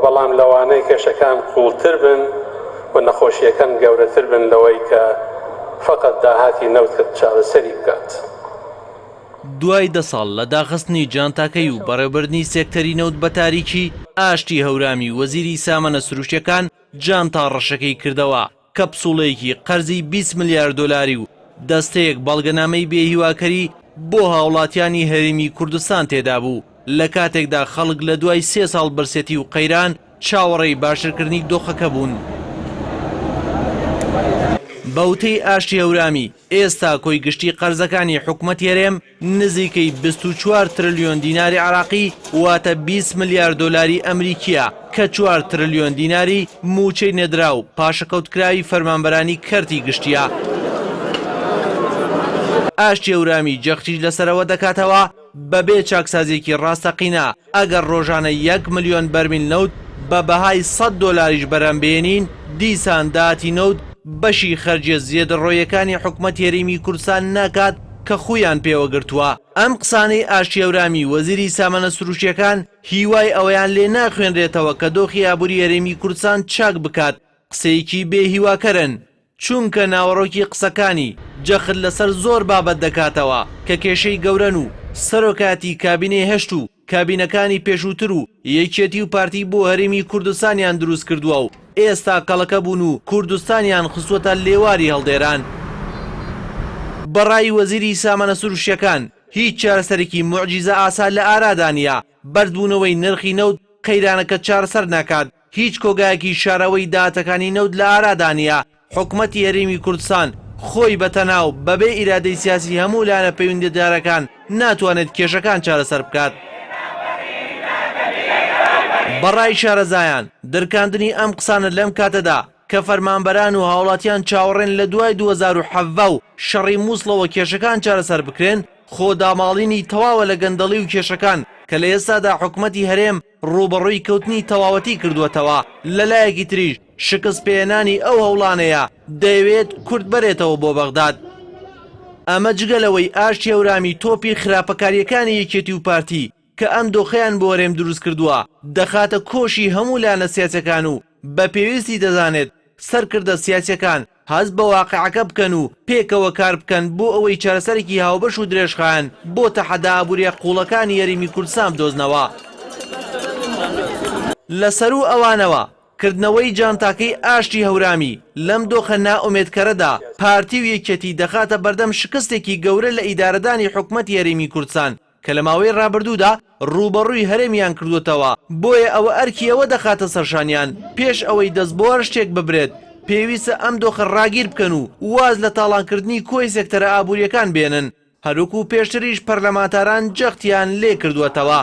بەڵام لەوانەیە کێشەکان قووڵتر بن و نەخۆشییەکان گەورەتر بن لەوەی کە فەقەت داهاتی نەوت چارەسەری بکات. دوای دە ساڵ لە داخستنی جانتاکەی و بەڕێوەبردنی سێکتەری نەوت بە تاریکی، ئاشتی هەورامی وەزیری سامانە سروشتیەکان جانتا ڕەشەکەی کردەوە کە پسوڵەیەکی قەرزی 20 ملیار دۆلاری و دەستەیەک بەڵگەنامەی بێهیواکەری بۆ هاوڵاتیانی هەرێمی کوردستان تێدابوو لە کاتێکدا خەڵک لە دوای سێ ساڵ برسێتی و قەیران چاوەڕێی باشترکردنی دۆخەکە بوون. بە وتەی ئاشتی هەورامی، ئێستا کۆی گشتی قەرزەکانی حکومەتی هەرێم نزیکەی 24 ترلیۆن دیناری عێراقی واتە 20 ملیار دۆلاری ئەمریکییە کە چوار ترلیۆن دیناری مووچەی نەدراو پاشەکەوتکراوی فەرمانبەرانی کەرتی گشتییە. ئاشتی هەورامی جەختیش لەسەر ئەوە دەکاتەوە، بەبێ چاکسازییەکی ڕاستەقینە، ئەگەر ڕۆژانە یەک ملیۆن بەرمیل نەوت بە بەهای سەد دۆلاریش بەرهەم بهێنین، دیسان داهاتی نەوت بەشی خەرجیە زێدەڕۆییەکانی حکومەتی هەرێمی کوردستان ناکات کە خوویان پێوە گرتووە. ئەم قسانەی ئاشتی هەورامی وەزیری سامانە سروشتییەکان هیوای ئەوەیان لێ ناخوێنرێتەوە کە دۆخی ئابووری هەرێمی کوردستان چاک بکات، قسەیەکی بێ هیواکەرن. چونکە ناوەڕۆکی قسەکانی جەخت لەسەر زۆر بابەت دەکاتەوە کە کێشەی گەورەن و سەرۆکایەتی کابینەی هەشت و کابینەکانی پێشووتر و یەکێتی و پارتی بۆ هەرێمی کوردستانیان دروستکردووە و ئێستا کەڵەکە بوون و کوردستانیان خستووەتە لێواری هەڵدێران. بە ڕای وەزیری سامانە سروشتییەکان هیچ چارەسەرێکی موعجیزە ئاسا لە ئارادا نییە، بەرزبوونەوەی نرخی نەوت قەیرانەکە چارەسەر ناکات، هیچ کۆگایەکی شارەوەی داهاتەکانی نەوت لە ئارادا نییە، حکومەتی هەرێمی کوردستان خۆی بە تەنها و بەبێ ئیرادەی سیاسی هەموو لایەنە پەیوەندیدارەکان ناتوانێت کێشەکان چارەسەر بکات. بە ڕای شارەزایان، درکاندنی ئەم قسانە لەم کاتەدا کە فەرمانبەران و هاوڵاتیان چاوەڕێن لە دوای 2017 و شەڕی موسڵەوە کێشەکان چارەسەر بکرێن، خۆ داماڵینی تەواوە لە گەندەڵی و کێشەکان کە لە ئێستادا حکومەتی هەرێم ڕووبەڕووی کەوتنی تەواوەتی کردووەتەوە، لە لایەکی تریش شکست پێهێنانی ئەو هەوڵانەیە دەیەوێت کورد بەرێتەوە بۆ بەغداد. ئەمە جگە لەوەی ئاشتی هەورامی تۆپی خراپەکارییەکانی یەکێتی و پارتی کە ئەم دۆخەیان بۆ هەرێم دروست کردووە دەخاتە کۆشی هەموو لایەنە سیاسیەکان و بە پێویستی دەزانێت سەرکردە سیاسیەکان هەست بە واقیعەکە بکەن و پێکەوە کار بکەن بۆ ئەوەی چارەسەرێکی هاوبەش و درێژخایەن بۆ تەحەدا ئابووریە قووڵەکانی هەرێمی کوردستان بدۆزنەوە. لە سەروو ئەوانەوە، کردنەوەی جانتاکەی ئاشتی هەورامی لەم دۆخە نائومێدکەرەدا پارتی و یەکێتی دەخاتە بەردەم شکستێکی گەورە لە ئیدارەدانی حکومەتی هەرێمی کوردستان کە لە ماوەی ڕابردوودا ڕووبەڕووی هەرێمیان کردووەتەوە، بۆیە ئەوە ئەرکی ئەوە دەخاتە سەرشانیان پێش ئەوەی دەست بۆ هەر شتێک ببرێت پێویستە ئەم دۆخە ڕاگیر بکەن و واز لە تاڵانکردنی کۆی سێکتەرە ئابوورییەکان بێنن، هەروەکو پێشتریش پەرلەمانتاران جەختیان لێکردووەتەوە.